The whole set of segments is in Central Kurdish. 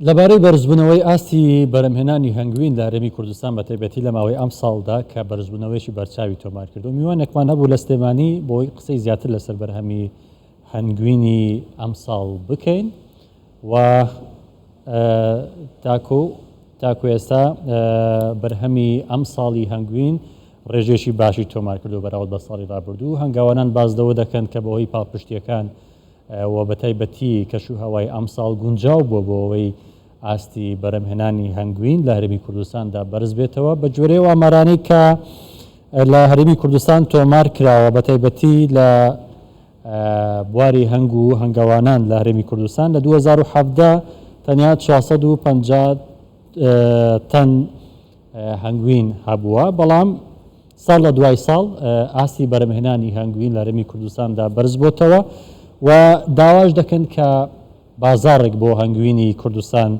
لەبارەی بەرزبوونەوەی ئاستی بەرهەمهێنانی هەنگوین لە هەرێمی کوردستان بەتایبەتی لە ماوەی ئەمساڵدا کە بەرزبوونەوەیەکی بەرچاوی تۆمار کردو میوانێکمان هەبوو لە سلێمانی بۆی قسەی زیاتر لەسەر بەرهەمی هەنگوینی ئەمساڵ بکەین و تاکو تاکو ئێستا بەرهەمی ئەمساڵی هەنگوین ڕێژێکی باشی تۆمار کردو بەراورد بە ساڵی ڕابردوو هەنگاوانان باس لەوە دەکەن کە بەهۆی پاڵپشتیەکان و بەتایبەتی کەشوهەوای ئەمساڵ گونجاو بووە بۆ ئەوەی ئاستی بەرهەمهێنانی هەنگوین لە هەرێمی کوردستاندا بەرز بێتەوە، بە گوێرەی ئەو ئامارانەی کە لە هەرێمی کوردستان تۆمار کراوە بەتایبەتی لە بواری هەنگ و هەنگەوانان لە هەرێمی کوردستان لە 2017 تەنیا 450 تەن هەنگوین هەبووە، بەڵام ساڵ لە دوای ساڵ ئاستی بەرهەمهێنانی هەنگوین لە هەرێمی کوردستاندا بەرزبۆتەوە و داواش دەکەن کە بازاڕێک بۆ هەنگوینی کوردستان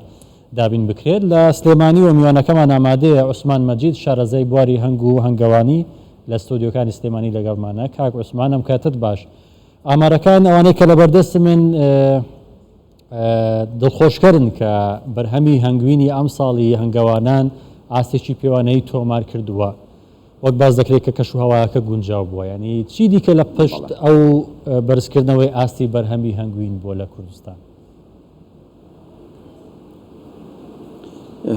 دابین بکرێت. لە سلێمانیوە میوانەکەمان ئامادەیە، عوسمان مەجید شارەزای بواری هەنگ و هەنگەوانی لە ستۆدیۆکانی سلێمانی لەگەڵمانە. کاک عوسمان ئەم کاتەت باش. ئامارەکان ئەوانەی کە لەبەردەستمن دڵخۆشکەرن کە بەرهەمی هەنگوینی ئەمساڵی هەنگەوانان ئاستێکی پێوانەیی تۆمار کردووە. وەک باس دەکرێت کە کەشوهەواکە گونجاو بووە، یانی چی دیکە لە پشت ئەو بەرزکردنەوەی ئاستی بەرهەمی هەنگوین بووە لە کوردستان؟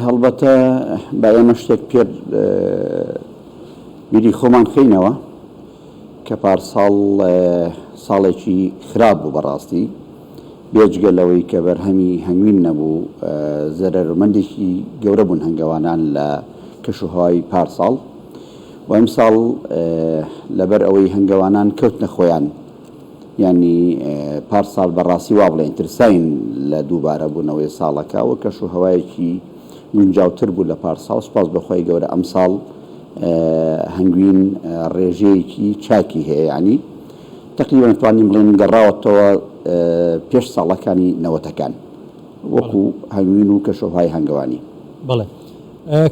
هەڵبەتە با ئێمە شتێک پێ بیری خۆمان خەینەوە کە پارساڵ ساڵێکی خراپ بوو بەڕاستی بێجگە لەوەی کە بەرهەمی هەنگوین نەبوو، زەرەرمەندێکی گەورە بوون هەنگەوانان لە کەشوهەوای پارساڵ و ئەمساڵ لەبەر ئەوەی هەنگەوانان کەوتنە خۆیان یانی پارساڵ بە ڕاستی وا بڵێین ترساین لە دووبارە بوونەوەی ساڵەکە و کەشوهەوایەکی گونجاوتر بوو لە پارساڵ سوپاس بۆ خوای گەورە ئەمساڵ هەنگوین ڕێژەیەکی چاکی هەیە یانی تەقریبەن ئەتوانین بڵێین گەڕاوەتەوە پێش ساڵەکانی نەوەتەکان وەکو هەنگوین و کەشوهەوای هەنگەوانی. بەڵێ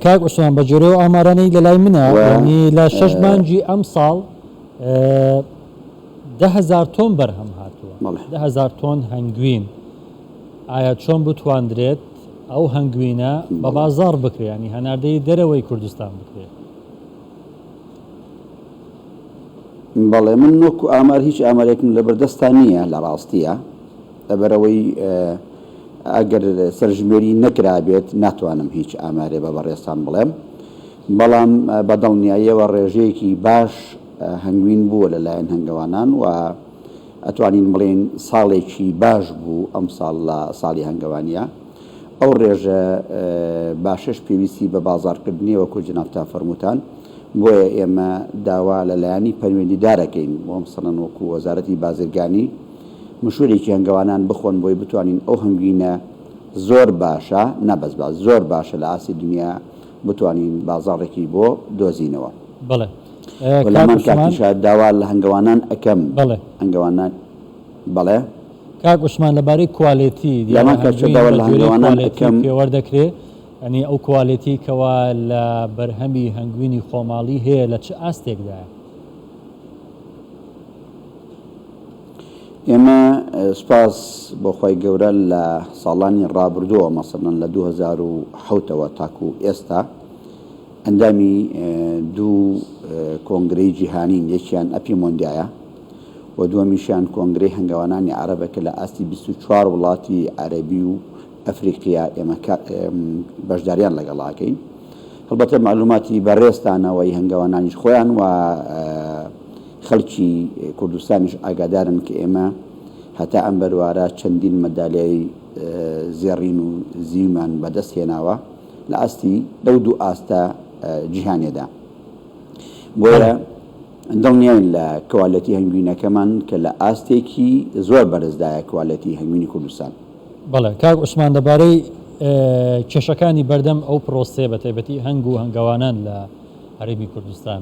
کاک عوسمان بە گوێرەی ئەو ئامارانەی لەلای منە یانی لە شەش مانگی ئەمساڵ 10هزار تۆن بەرهەم هاتووە 10هزار تۆن هەنگوین ئایا چۆن بتواندرێت ئەو هەنگوینە بە بازاڕ بکرێ ینی هەناردەی دەرەوەی کوردستان بکرێت؟ بەڵێ من وەکو ئامار هیچ ئامارێکم لەبەردەستا نییە لە ڕاستیە لەبەرئەوەی ئەگەر سەرژمێری نەکرابێت ناتوانم هیچ ئامارێ بە بەڕێزتان بڵێم بەڵام بە دڵنیاییەوە ڕێژەیەکی باش هەنگوین بووە لەلایەن هەنگەوانان و ئەتوانین بڵێین ساڵێکی باش بوو ئەمساڵ لە ساڵی هەنگەوانیە ئەو ڕێژە باشەش پێویستی بە بازاڕکردنیە وەکو جەنابتان فەرمووتان، بۆیە ئێمە داوا لە لایەنی پەروێندیدارەکەین بۆ مەسەڵەن وەکو وەزارەتی بازرگانی مشورێکی هەنگەوانان بخۆن بۆی بتوانین ئەو هەنگوینە زۆر باشە نا بەس باش زۆر باشە لە ئاستی دنیا بتوانین بازاڕێکی بۆ دۆزینەوە. بەڵێ و لە کاک هەمان عوسمان. کاتیشا داوا لە هەنگەوانان ئەکەم بەڵێ. هەنگەوانان بەڵێ. کاک عوسمان لەبارەی کوالێتی دیارە لەمان کاتیشا هەنگوین داوا بە لە گوێرەی هەنگەوانان کوالێتی ئەکەم. پێوەر دەکرێ یانی ئەو کوالێتی کەوا لە بەرهەمی هەنگوینی خۆماڵی هەیە لە چ ئاستێکدایە؟ ئێمە سوپاس بۆ خوای گەورە لە ساڵانی ڕابردووەوە مەسەلەن لە 2007 ەوە تاکو ئێستا ئەندامی دوو کۆنگرەی جیهانین یەکیان ئەپی مۆندیایە و دووەمیشیان کۆنگرەی هەنگاوانانی عەرەبە کە لە ئاستی 24 وڵاتی عەرەبی و ئەفریقیا ئێمە بەشداریان لەگەڵ ئەکەین هەڵبەتە مەعلوماتی بەڕێزتانە و ی هەنگاوانانیش خۆیان و خەڵکی کوردستانیش ئاگادارن کە ئێمە هەتا ئەم بەروارە چەندین مەدالیای زێڕین و زیومان بەدەست هێناوە لە ئاستی لەو دوو ئاستە جیهانیەدا بۆیە دڵنیاین لە کوالێتی هەنگوینەکەمان کە لە ئاستێکی زۆر بەرزدایە کوالێتی هەنگوینی کوردستان. بەڵێ کاک عوسمان لەبارەی کێشەکانی بەردەم ئەو پرۆسەیە بەتایبەتی هەنگ و هەنگەوانان لە هەرێمی کوردستان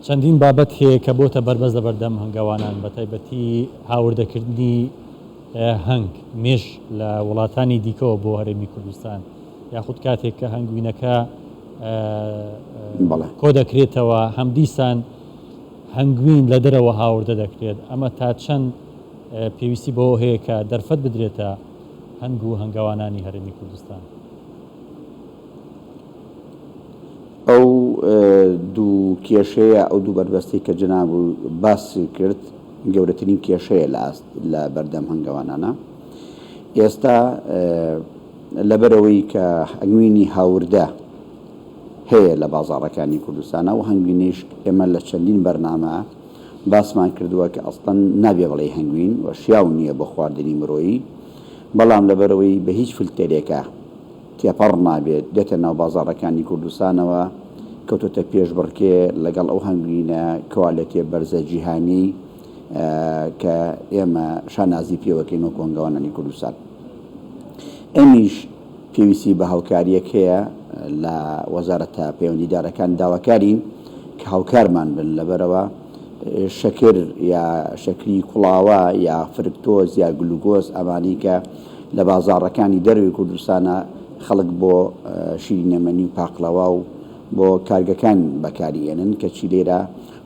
چەندین بابەت هەیە کە بۆتە بەربەست لەبەردەم هەنگەوانان بەتایبەتی هاوردەکردنی هەنگ مێش لە وڵاتانی دیکەوە بۆ هەرێمی کوردستان یاخود کاتێک کە هەنگوینەکە کۆ دەکرێتەوە هەم دیسان هەنگوین لە دەرەوە هاوردە دەکرێت ئەمە تا چەند پێویستی بەوە هەیە کە دەرفەت بدرێتە هەنگ و هەنگەوانانی هەرێمی کوردستان؟ ئەو دوو کێشەیە، ئەو دوو بەربەستەی کە جەناب باست کرد، گەورەترین کێشەیە لە ئاست لە بەردەم هەنگەوانانە. ئێستا لەبەرئەوەی کە هەنگوینی هاوردە هەیە لە بازاڕەکانی کوردستانا و هەنگوینیش ئێمە لە چەندین بەرنامە باسمان کردووە کە ئەسڵەن نابێ بڵێی هەنگوین و شیاو نییە بۆ خواردنی مرۆیی بەڵام لەبەرئەوەی بە هیچ فلتەرێکا تێپەڕ نابێت دێتە ناو بازاڕەکانی کوردستانەوە کەوتۆتە پێشبڕکێ لەگەڵ ئەو هەنگوینە کوالێتیە بەرزە جیهانیەی کە ئێمە شانازی پێوەکەین وەکو هەنگەوانانی کوردستان. ئەمیش پێویستی بە هاوکارییەک هەیە لە وەزارەتە پەیوەندیدارەکان داواکارین کە هاوکارمان بن لەبەرئەوە شەکر یا شەکری کوڵاوە یا فرکتۆز یا گلوگۆز ئەمانەی کە لە بازاڕەکانی دەرەوەی کوردستانە خەڵک بۆ شیرینەمەنی و پاقلەوا و بۆ کارگەکان بەکاری ئێنن کەچی لێرە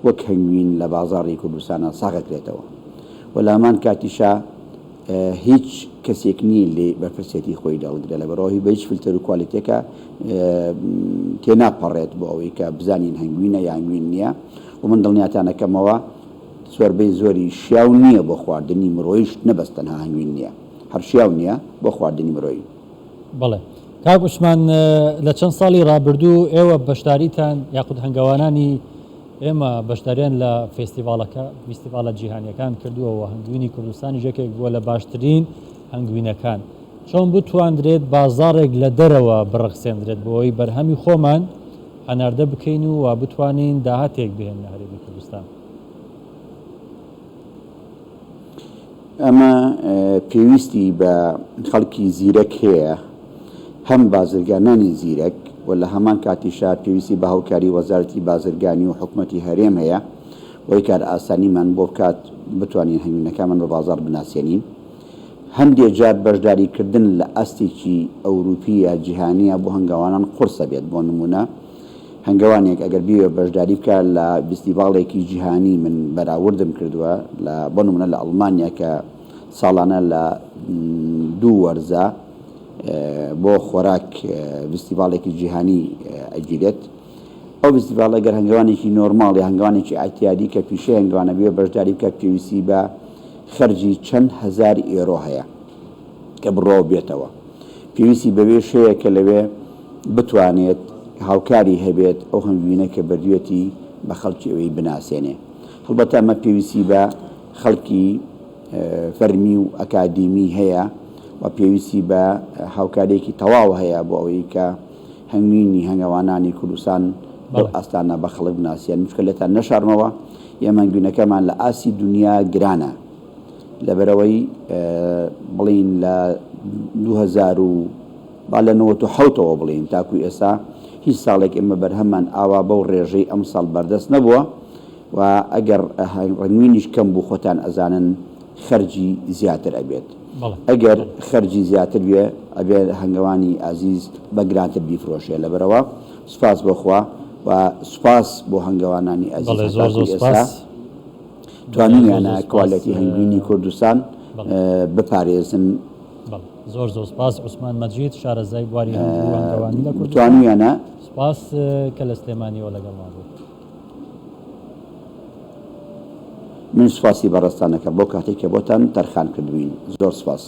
وەک هەنگوین لە بازاڕی کوردستانە ساغەکرێتەوە و لە هەمان کاتیشا هیچ کەسێک نییە لێی بەرپرسیەتی خۆی لەڵگرێ لەبەرئەوە بە هیچ فلتەر و کوالێتێکە تێناپەڕێت بۆ ئەوەی کە بزانین هەنگوینە یا هەنگوین نییە و من دڵنیاتانەکەمەوە زۆربەی زۆری شیاو نییە بۆ خواردنی مرۆیش نەبەس تەنها هەنگوین نییە هەر شیاو نییە بۆ خواردنی مرۆیی. بەڵێ کاک عوسمان لە چەند ساڵی ڕابردوو ئێوە بەشداریتان یاخود هەنگەوانانی ئێمە بەشداریان لە فێستیڤاڵەکە فیستیڤاڵە جیهانیەکان کردووە و هەنگوینی کوردستانیش یەکێک بووە لە باشترین هەنگوینەکان. چۆن بتواندرێت بازاڕێک لە دەرەوە بڕەخسێندرێت بۆ ئەوەی بەرهەمی خۆمان هەناردە بکەین و وا بتوانین داهاتێک بهێننە هەرێمی کوردستان؟ ئەمە پێویستی بە خەڵکی زیرەک هەیە، هەم بازرگانانی زیرەک و لە هەمان کاتیشا پێویستی بە هاوکاری وەزارەتی بازرگانی و حکومەتی هەرێم هەیە بۆی کارئاسانیمان بۆ بکات بتوانین هەنگوینەکانمان بە بازاڕ بناسێنین. هەندێ جار بەشداری کردن لە ئاستێکی ئەوروپی یا جیهانییا بۆ هەنگاوانان قورسە بێت بۆ نموونە هەنگەوانێک ئەگەر بیەوێت بەشداری بکات لە ڤیستیڤاڵێکی جیهانی من بەراوردم کردووە لە بۆ نمونە لە ئەڵمانیا کە ساڵانە لە دوو وەرزە بۆ خۆراک ڤیستیڤاڵێکی جیهانی ئەگیرێت ئەو ڤیستیڤاڵ ئەگەر هەنگەوانێکی نۆرماڵ یا هەنگەوانێکی ئەعتیادی کە پیشەی هەنگەوانە بێ بەشداری بکات پێویستی بە خەرجی چەند هەزار ئێرۆ هەیە کە بڕوا و بێتەوە. پێویستی بەوێش هەیە کە لەوێ بتوانێت هاوکاری هەبێت ئەو هەنگوینە کە بردوێتی بە خەڵکی ئەوێی بناسێنێ. هەڵبەتە ئەمە پێویستی بە خەڵکی فەرمی و ئەکادیمی هەیە و پێویستی بە هاوکارییەکی تەواو هەیە بۆ ئەوەی کە هەنگوینی هەنگەوانانی کوردستان لەو ئاستانە بە خەڵک بناسێنن. چونکە لێتان نەشارمەوە ئێمە هەنگوینەکەمان لە ئاستی دونیا گرانە. لەبەرئەوەی بڵێین لە 2000 و با لە 97 ەوە بڵێین تاکو ئێستا هیچ ساڵێک ئێمە بەرهەممان ئاوا بەو ڕێژەی ئەمساڵ بەردەست نەبووە و ئەگەر ڕەنگوینیش کەم بوو خۆتان ئەزانن خەرجی زیاتر ئەبێت ئەگەر خەرجی زیاتر بێ ئەبێ هەنگەوانی ئازیز بە گرانتر بیفرۆشێ لەبەرئەوە سوپاس بۆ خوا و سوپاس بۆ هەنگەوانانی ئازیز هەتاکو ئێستا. توانیویانە کوالێتی هەنگوینی کوردستان بپارێزن. زۆر زۆر سپاس عوسمان مەجید شارەزای بواری هەنگ و هەنگەوانی لە کوردستان. توانیویانە. سپاس کە لە سلێمانیەوە لەگەڵمان بوویت. من سپاسی بەڕێزتان ئەکەم بەو کاتەی کە بۆتان تەرخان کردبووین. زۆر سپاس.